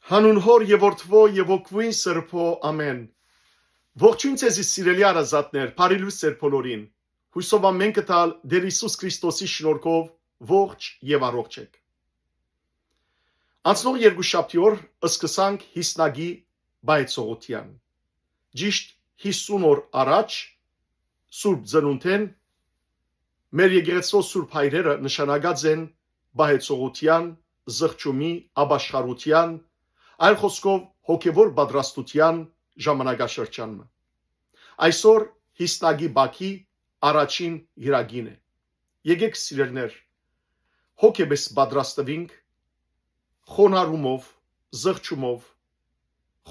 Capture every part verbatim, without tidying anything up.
Հանուն Հօր եւ Որդւոյ եւ Հոգւոյն Սրբոյ, ամէն։ Ողջոյն ձեզի, սիրելի հարազատներ, բարի լոյս ձեր բոլորին։ Յուսով ամէն կը տալ Տէր Յիսուս Քրիստոսի շնորհքով ողջ եւ առողջ էք։ Անցնող երկու շաբթի օր սկսանք Յիսնակի պահեցողութեան։ Ճիշտ յիսուն օր առաջ, Սուրբ Ծնունդէն, մեր եկեղեցւոյ սուրբ հայրերը նշանակած են պահեցողութեան, զղջումի, ապաշխարութեան, այլ խօսքով, հոգեւոր պատրաստութեան ժամանակաշրջան մը։ Այսօր Յիսնակի պահի առաջին կիրակին է։ Եկէք, սիրելիներ, հոգեպէս պատրաստուինք խոնարհումով, զղջումով,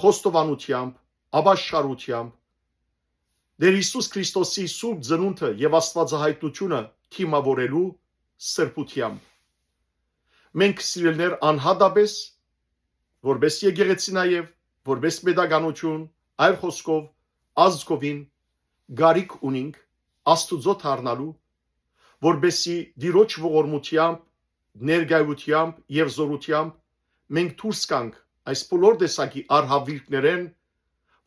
խոստովանութեամբ, ապաշխարութեամբ, Տէր Յիսուս Քրիստոսի Սուրբ Ծնունդը եւ Աստուածահայտնութիւնը դիմաւորելու սրբութեամբ։ Մենք, սիրելիներ, անհատապէս, որպէս եկեղեցի նաեւ, որպէս պետականութիւն, այլ խօսքով, ազգովին, կարիք ունինք Աստուծոյ դառնալու, որպէսզի Տիրոջ ողորմութեամբ, ներկայութեամբ եւ զօրութեամբ մենք դուրս գանք այս բոլոր տեսակի արհավիրքներէն,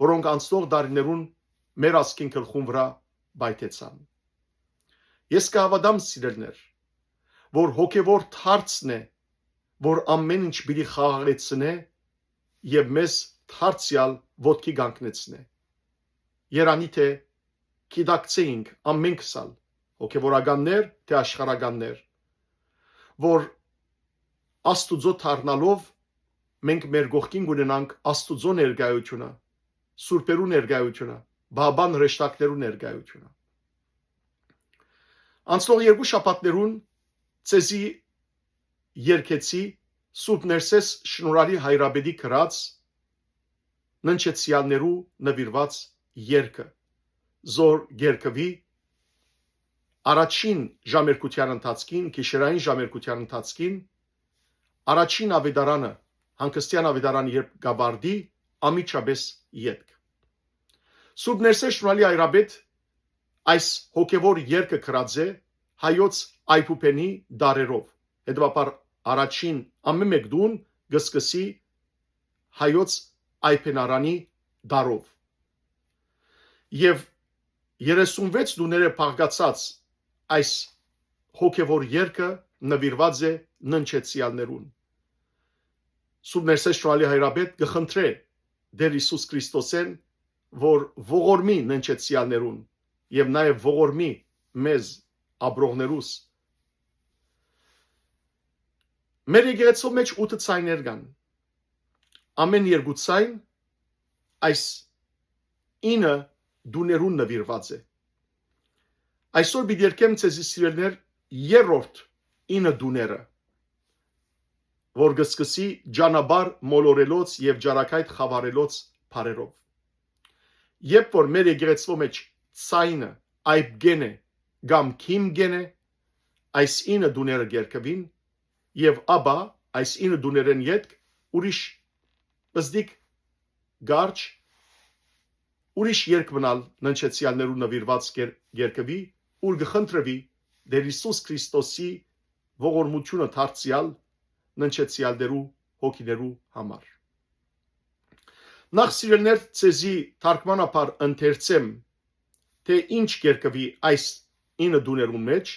որոնք անցնող տարիներուն մեր ազգին գլխուն վրայ պայթեցան։ Ես կը հաւատամ, սիրելիներ, որ հոգեւոր դարձն է, որ ամէն ինչ պիտի խաղաղեցնէ եւ մեզ դարձեալ ոտքի կանգնեցնէ։ Երանի թէ գիտակցէինք ամէնքս ալ, հոգեւորականներ թէ աշխարհականներ, որ Աստուծոյ դառնալով մենք մեր կողքին կունենանք Աստուծոյ ներկայութիւնը, սուրբերու ներկայութիւնը, պահապան հրեշտակներու ներկայութիւնը։ Անցնող երկու շաբաթներուն ձեզի երգեցի Սուրբ Ներսէս շնորհալի հայրապետի գրած ննջեցեալներու նուիրուած երգը, զոր կ'երգուի առաջին ժամերգութեան ընթացքին, գիշերային ժամերգութեան ընթացքին, առաջին աւետարանը, հանգստեան աւետարանը երբ կ'աւարտի, անմիջապէս ետք։ Սուրբ Ներսէս շնորհալի հայրապետ այս հոգեւոր երգը գրած է հայոց այբուբենի դարերով, հետեւաբար առաջին ամէն մէկ տուն կը սկսի հայոց այբենարանի դարով։ Եւ երեսունվեց տուները բաղկացած այս հոգեւոր երգը նուիրուած է ննջեցեալներուն։ Սուրբ Ներսէս շնորհալի հայրապետ կը խնդրէ Տէր Յիսուս Քրիստոսէն, որ ողորմի ննջեցեալներուն եւ նաեւ ողորմի մեզ, ապրողներուս։ Մեր եկեղեցու մէջ ութը ցայներ կան։ Ամէն երկու ցայն այս ինը տուներուն նուիրուած է։ Այսօր պիտի երգեմ ձեզի, սիրելիներ, երրորդ ինը տուները, որ կը սկսի ճանապարհ մոլորելոց եւ ճարագայթ խաւարելոց բառերով։ Երբ որ մեր եկեղեցու մէջ ցայնը այբկեն է կամ քիմկեն է, այս ինը տուները կ'երգուին, եւ ապա այս ինը տուներէն ետք ուրիշ պզտիկ կարճ, ուրիշ երգ մըն ալ ննջեցեալներու նուիրուած կ'եր-, կ'երգուի, ուր կը խնդրուի Տէր Յիսուս Քրիստոսի ողորմութիւնը դարձեալ ննջեցեալներու հոգիներու համար։ Նախ, սիրելիներ, ձեզի թարգմանաբար ընթերցեմ, թէ ինչ կ'երգուի այս ինը տուներուն մէջ,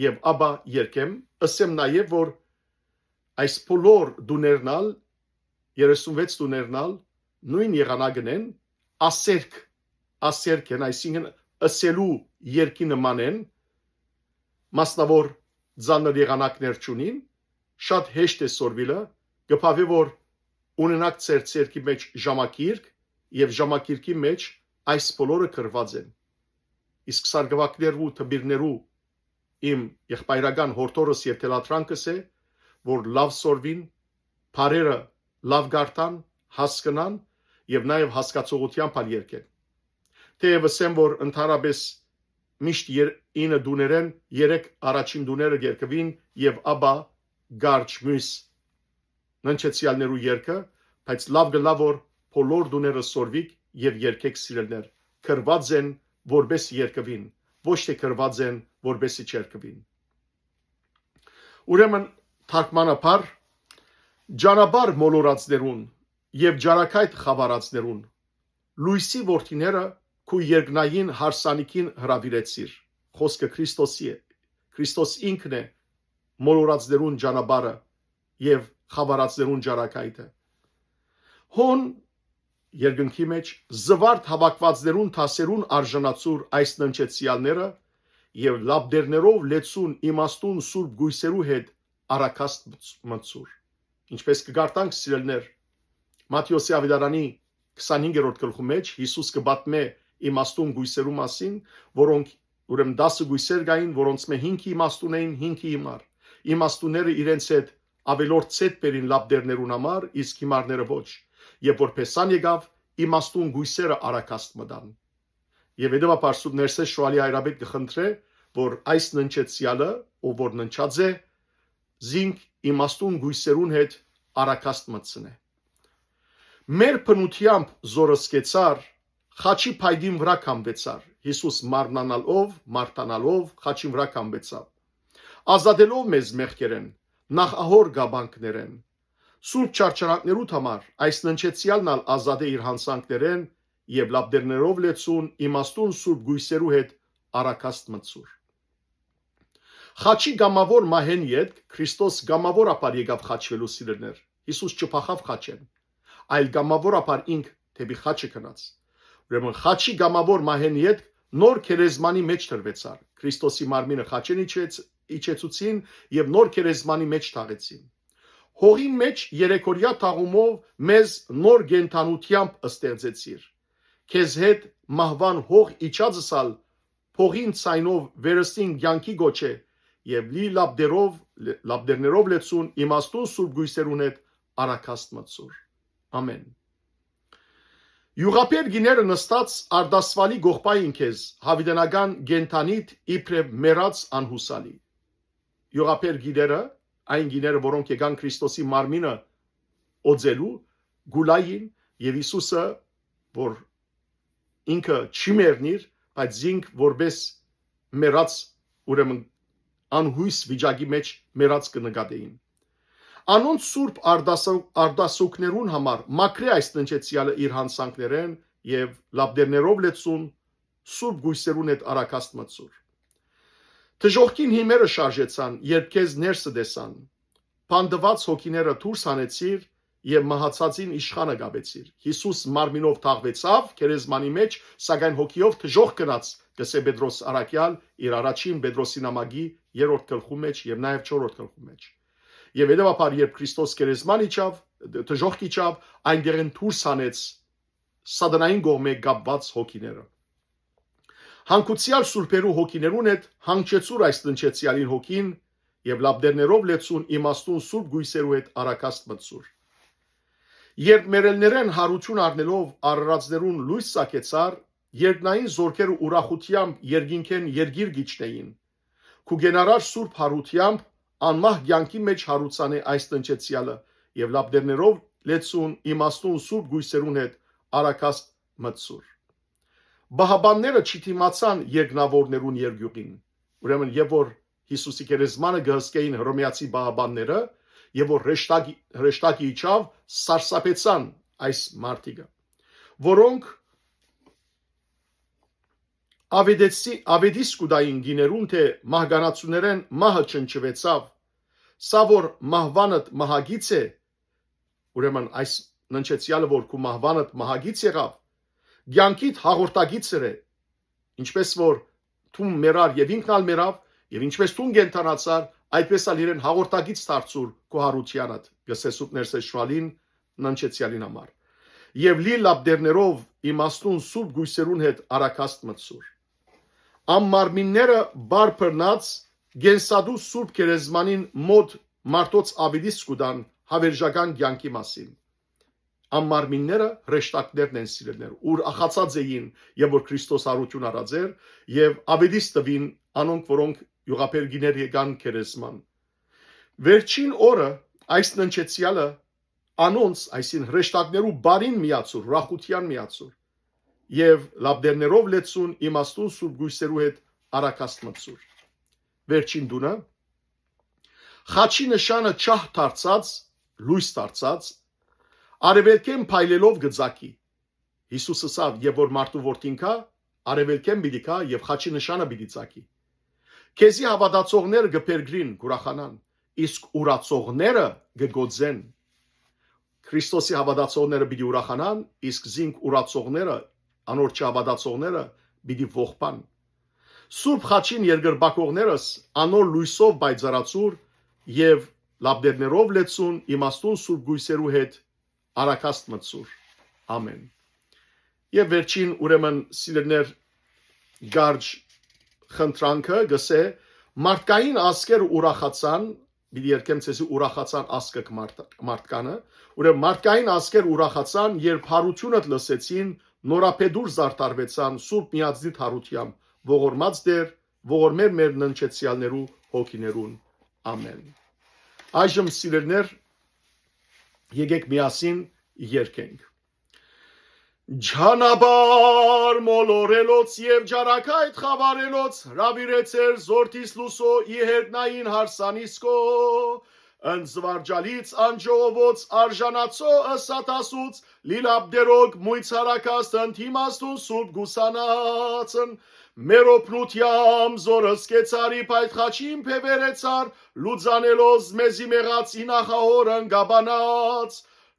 եւ ապա երգեմ, ըսեմ նաեւ, որ այս բոլոր տուներն ալ, երեսունվեց տուներն ալ, նոյն եղանակն են, ասերք, ասերք են, այսինքն՝ ըսելու երգի նման են, մասնաւոր ծանր եղանակներ չունին, շատ հեշտ է սորվիլը, կը բաւէ, որ ունենաք ձեր ձեռքի մէջ ժամագիրք, եւ ժամագիրքի մէջ այս բոլորը գրուած են։ Իսկ սարկուակներու, թմբիրներու իմ եղբայրական յորդորս եւ թելադրանքս է, որ լաւ սորվին, բառերը լաւ կարդան, հասկնան եւ նաեւ հասկացողութեամբ ալ երգեն։ Թէեւ ըսեմ, որ ընդհանրապէս միշտ եր-, ինը տուներէն երեք առաջին տուները կ'երգուին եւ ապա կարճ մյուս ննջեցեալներու երգը, բայց լաւ կ'ըլլայ, որ բոլոր տուները սորվիք եւ երգէք, սիրելիներ, գրուած են որպէս երգուին, ոչ թէ գրուած են որպէսի չերգուին։ Ուրեմն, թարգմանաբար, ճանապարհ մոլորածներուն եւ ճարակայթ խաւարածներուն, լոյսի որդիները քու երկնային հարսանիքին հրաւիրեցիր։ Խօսքը Քրիստոսի է։ Քրիստոս ինքն է մոլորածներուն ճանապարհը եւ խաւարածներուն ճարակայթը։ Հոն երկնքի մէջ զուարթ հաւաքուածներուն դասերուն արժանացուր այս ննջեցեալները եւ լապտերներով լեցուն իմաստուն սուրբ գոյսերու հետ առակաստ մցուր։ Ինչպես կը կարդանք, սիրելներ, Մատթէոսի աւետարանի քսանհինգերորդ գլխու մէջ Յիսուս կը պատմէ իմաստուն գոյսերու մասին, որոնք, ուրեմն, տասը գոյսեր կային, որոնցմէ հինգը իմաստուն էին, հինգը հիմար։ Իմաստունները իրենց հետ աւելորդ ցետ բերին լապտերներուն համար, իսկ հիմարները ոչ։ Եւ որպէս ան եկաւ, իմաստուն գոյսերը առակաստ մտան։ Եւ հետեւաբար Սուրբ Ներսէս Շուալի հայրապետ կը խնդրէ, որ այս ննջեցեալը, ով որ ննջած է, զինք իմաստուն գոյսերուն հետ առակաստ մտցնէ։ Մեր բնութեամբ զորս կեցար, խաչի փայտին վրայ կամվեցար։ Յիսուս մարմնանալով, մարդանալով, խաչին վրայ կամվեցաւ, ազատելով մեզ մեղքերէն, նախ ահոր կապանքներէն։ Սուրբ չարչարանքներուդ համար այս ննջեցեալն ալ ազատէ իր յանցանքներէն եւ լապտերներով լեցուն իմաստուն սուրբ գոյսերու հետ առակաստ մցուր։ Խաչի կամաւոր մահէն ետք Քրիստոս կամաւորաբար եկաւ խաչուելու, սիրելներ։ Յիսուս չփախաւ խաչէն, այլ կամաւորաբար ինք դէպի խաչը գնաց։ Ուրեմն խաչի կամաւոր մահէն ետք նոր գերեզմանի մէջ դրուեցար։ Քրիստոսի մարմինը խաչէն իջեց, իջեցուցին եւ նոր գերեզմանի մէջ թաղեցին։ Հողի մէջ երեքօրեայ թաղումով մեզ նոր կենդանութեամբ ստեղծեցիր։ Քեզ հետ մահուան հող իջածս ալ փողին ձայնով վերստին կեանքի կոչէ եւ լի լապտերով, լապտերներով լեցուն իմաստուն սուրբ գոյսերուն հետ առակաստ մցուր։ Ամեն։ Յուղաբեր գիները նստած արտասուալի կողպային քեզ, յաւիտենական կենդանիդ իբրեւ մեռած անհուսալի։ Յուղաբեր գիները, այն գիները, որոնք եկան Քրիստոսի մարմինը օծելու, գուլային եւ Յիսուսը, որ ինքը չի մեռնիր, բայց զինք որպես մեռած, ուրեմն անհույս վիճակի մեջ մեռած կը նկատեին։ Անոնց սուրբ արտասու-, արտասուքներուն համար մաքրէ այս ննջեցեալը իր յանցանքներէն եւ լապտերներով լեցուն սուրբ գոյսերուն հետ առակաստ մցուր։ Դժոխքին հիմերը շարժեցան, երբ քեզ ներսը տեսան։ Պանդուած հոգիները դուրս հանեցիր եւ մահացածին իշխանը կապեցիր։ Յիսուս մարմինով թաղուեցաւ գերեզմանի մէջ, սակայն հոգիով դժոխք գնաց, կսէ Պետրոս առաքեալ իր առաջին Պետրոսի նամակի երրորդ գլխու մէջ եւ նաեւ չորրորդ գլխու մէջ։ Եւ հետեւաբար, երբ Քրիստոս գերեզման իջաւ, դժոխք իջաւ, այնտեղէն դուրս հանեց սատանային կողմէ կապուած հոգիները։ Հանգուցեալ սուրբերու հոգիներուն հետ հանգչեցուր այս ննջեցեալին հոգին եւ լապտերներով լեցուն իմաստուն սուրբ գոյսերու հետ առակաստ մտցուր։ Երբ մեռելներէն յարութիւն առնելով արարածներուն լոյս ծագեցար, երկնային զորքերը ուրախութեամբ երկինքէն երկիր կ'իջնէին։ Քու կենարար սուրբ յարութեամբ անմահ կեանքի մէջ յարուցանէ այս ննջեցեալը եւ լապտերներով լեցուն իմաստուն սուրբ գոյսերուն հետ առակաստ մտցուր։ Պահապանները չդիմացան երկնաւորներուն երկիւղին, ուրեմն եւ որ Յիսուսի գերեզմանը կը հսկէին հռոմեացի պահապանները, եւ որ հրեշտակի, հրեշտակը իջաւ, սարսափեցան այս մարդիկը, որոնք աւետեցի-, աւետիս կու տային գիներուն, թէ մահկանացուներէն մահը չնչուեցաւ, սա որ մահուանդ մահագից է, ուրեմն այս ննջեցեալը, որ քու մահուանդ մահագից եղաւ, կեանքիդ հաղորդագիծեր է, ինչպես որ դուն մեռար եւ ինքն ալ մեռաւ, եւ ինչպես դուն կենդանացար, այդպես ալ իրեն հաղորդագիծ դարձուր քու յարութեանդ, կսէ Սուրբ Ներսէս Շուալին ննջեցեալին համար։ Եւ լի լապտերներով իմաստուն սուրբ գոյսերուն հետ առակաստ մտցուր։ Անմարմինները բար բռնած կենսատու սուրբ գերեզմանին մօտ մարդոց աւետիս կու տան յաւերժական կեանքի մասին։ Անմարմինները հրեշտակներն են, սիրելներ, ուր ախացած էին եւ որ Քրիստոս յարութիւն առած էր, եւ աւետիս տուին անոնք, որոնք յուղաբեր գիներ եկան գերեզման։ Վերջին օրը այս ննջեցեալը անոնց, այսին հրեշտակներու բարին միացուր, ուրախութեան միացուր, եւ լապտերներով լեցուն իմաստուն սուրբ գոյսերու հետ առակաստ մտցուր։ Վերջին տունը, խաչի նշանը չահ դարձած, լոյս դարձած, արեւելքէն փայլելով կը ծագի։ Յիսուս ըսաւ. «Եւ որ մարդու որդին գայ, արեւելքէն պիտի գայ եւ խաչի նշանը պիտի ծագի»։ Քեզի հաւատացողները կը բերգրին, կ'ուրախանան, իսկ ուրացողները կը գոծեն։ Քրիստոսի հաւատացողները պիտի ուրախանան, իսկ զինք ուրացողները, անոր չհաւատացողները պիտի ողբան։ Սուրբ խաչին երկրպագողներս անոր լոյսով պայծառացուր եւ լապտերներով լեցուն իմաստուն սուրբ գոյսերու հետ արագաստ մտցուր։ Ամեն։ Եւ վերջին, ուրեմն, սիրելիներ, գարջ խնդրանքը գսե. «Մարդկային ազգեր ուրախացան», պիտի երկեմ ցեզի, «ուրախացան ազգը մարդկանը», ուրեմն մարդկային ազգեր ուրախացան, երբ հարութիւնդ լսեցին, նորաբեդուր զարդարուեցան, սուրբ միածնիդ հարութեամբ, ողորմած Տեր, ողորմեր մեր ննջեցեալներու հոգիներուն։ Ամեն։ Այժմ, սիրելիներ, եկեք միասին երկենք։ Ճանապարհ մոլորելոց եւ ճարագայթ խաւարելոց հրաւիրեցեր զորդիս լուսոյ ի հերթնային հարսանիսքոյ, ընձ զուարճալից անջողովոց արժանացոյ ըսատասուց լիլապտերոկ մոյց հարակաստ ընդիմաստուն սուրբ գուսանացն, մեր օգնութեամբ զոր ըսկեցար ի պայթ խաչին փեվերեցար, լուծանելոց մեզի մեղած ի նախահոր ընկաբանած,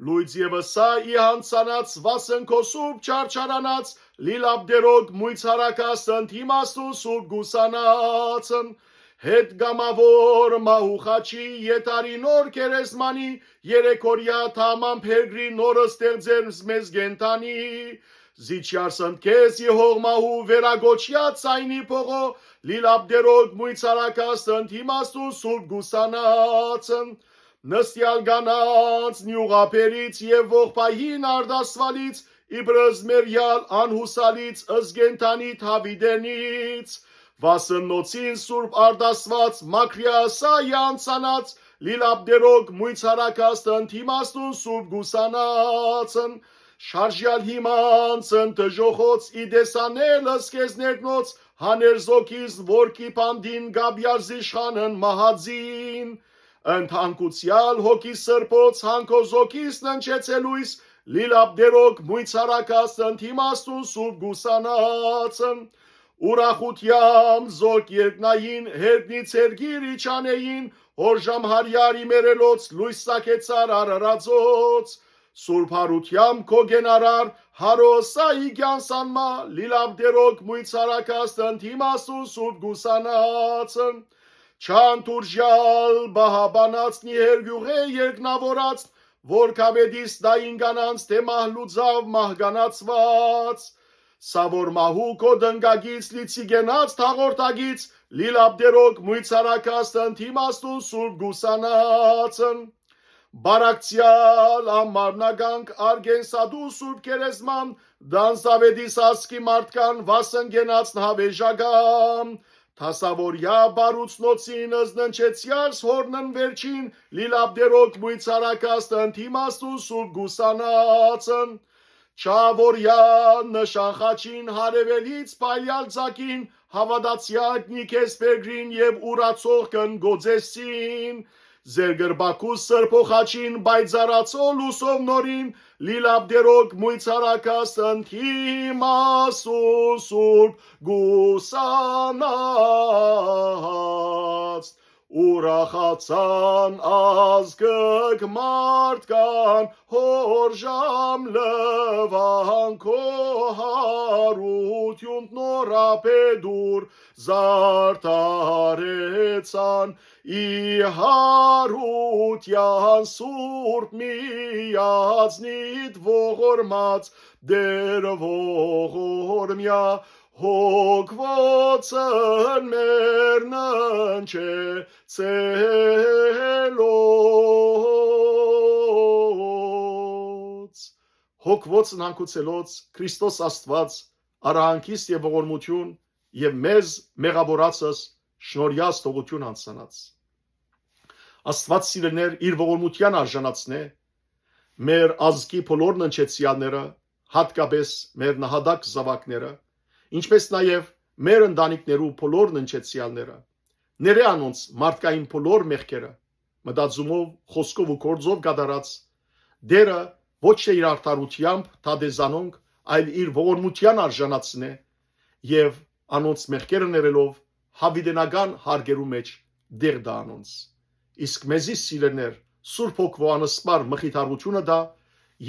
լույց եւ ըսա ի յանցանած վասն քո սուրբ չարչարանած լիլապտերոկ մոյց հարակաստ ընդիմաստուն սուրբ գուսանացն, հետ կամաւոր մահու խաչի ետարի նոր կերեզմանի երեքորյա թաման փերգրի նոր ստեղծեր մեզ կենդանի, զիջյար սնդքես ի հողմահու վերագոչյա ցայնի փողո լիլապտերոկ մոյց հարակաստ ընդիմաստուն սուրբ գուսանացն, նստյալ կանանց նիուղապերից եւ ողբային արտասվալից իբրզմերյալ անհուսալից զգենթանի թավիտենից, վասն նոցին սուրբ արտասված մակրիասա յանցանած լիլապտերոկ մոյց հարակաստ ընդիմաստուն սուրբ գուսանացն, շարժյալ հիման ցնտժոխոց ի տեսանել ըսկեզ ներկնոց հաներ զոքիս որ կի պանդին գաբյար զիշխանն մահածին, ընդ հանկուցյալ հոգի սրբոց հանկո զոքիս ննչեցելույս լիլապտերոկ մոյց հարակաստ ընդիմաստուն սուրբ գուսանացն, ուրախութեամբ զոք երկնային հերբնի ցերգիր իջանեին, հոր ժամհարյար իմերելոց լույս սակեցար արարածոց, սուրբ հարութեամբ քո գենարար հարոսա իգյան սանմա լիլապտերոկ մոյց հարակաստ ընդիմաստուն սուրբ գուսանացն, չան թուրժյալ բահաբանած նի հերգիւղէ երկնաւորած, որ կավետիս դային կանանց թէ մահ լուծաւ մահկանացված, սա որ մահու քո դնկագից լիցի գենած թաղորդագից լիլապտերոկ մոյց հարակաստ ընդիմաստուն սուրբ գուսանացն, բարակցյալ ամառնագանք արգեն սադու սուրբ կերեզման դանսավետիս ասկի մարդկան վասն գենած նհավեժական, թասաւորյա բարուցնոցին զննչեցյալ հորնն վերջին լիլապտերոկ մոյց հարակաստ ընդիմաստուն սուրբ գուսանացն, չաւորյա նշան խաչին հարեւելից փայլյալ ձակին հաւատացյալ նիքես պերգրին եւ ուրացող կն գոծեսին, զերգրբակու սրբոյ խաչին պայծառացող լուսով նորին լիլապտերոկ մոյց հարակաստ ընդիմաստուն սուրբ գուսանած, ուրախացան ազգք մարդկան հոր ժամ լվան քո հարութիւն նորաբեդուր զարդարեցան ի հարութեան սուրբ միածնիդ ողորմած Տեր ողորմեայ հոգ ոցն մեր ննչեցելոց։ Հոգ ոցն հանգուցելոց Քրիստոս Աստուած արահանքիս եւ ողորմութիւն եւ մեզ մեղաւորածս շնորհեաց թողութիւն յանցանած։ Աստուած, սիրելիներ, իր ողորմութեան արժանացնէ մեր ազգի բոլոր ննչեցեալները, յատկապէս մեր նահատակ զաւակները, ինչպէս նաեւ մեր ընտանիքներու բոլոր ննչեցեալները։ Ներէ անոնց մարդկային բոլոր մեղքերը, մտածումով, խօսքով ու գործով կատարած, Տերը ոչ թէ իր արդարութեամբ դատէ զանոնք, այլ իր ողորմութեան արժանացնէ եւ անոնց մեղքերը ներելով յաւիտենական հարկերու մէջ տեղ տայ անոնց։ Իսկ մեզի, սիրելիներ, Սուրբ Հոգուոյ անսպառ մխիթարութիւնը տայ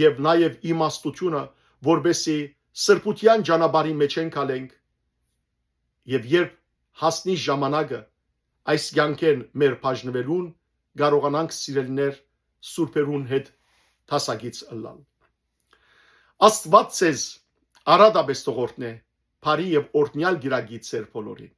եւ նաեւ իմաստութիւնը, որպէսզի սրբութեան ճանապարհին մէջ ընկալենք եւ երբ հասնի ժամանակը այս կեանքէն մեր բաժնուելուն, կարողանանք, սիրելիներ, սուրբերուն հետ դասակից ըլլալ։ Աստուած ձեզ արատապէս թող օրհնէ, բարի եւ օրհնեալ կիրակի ձեր բոլորին։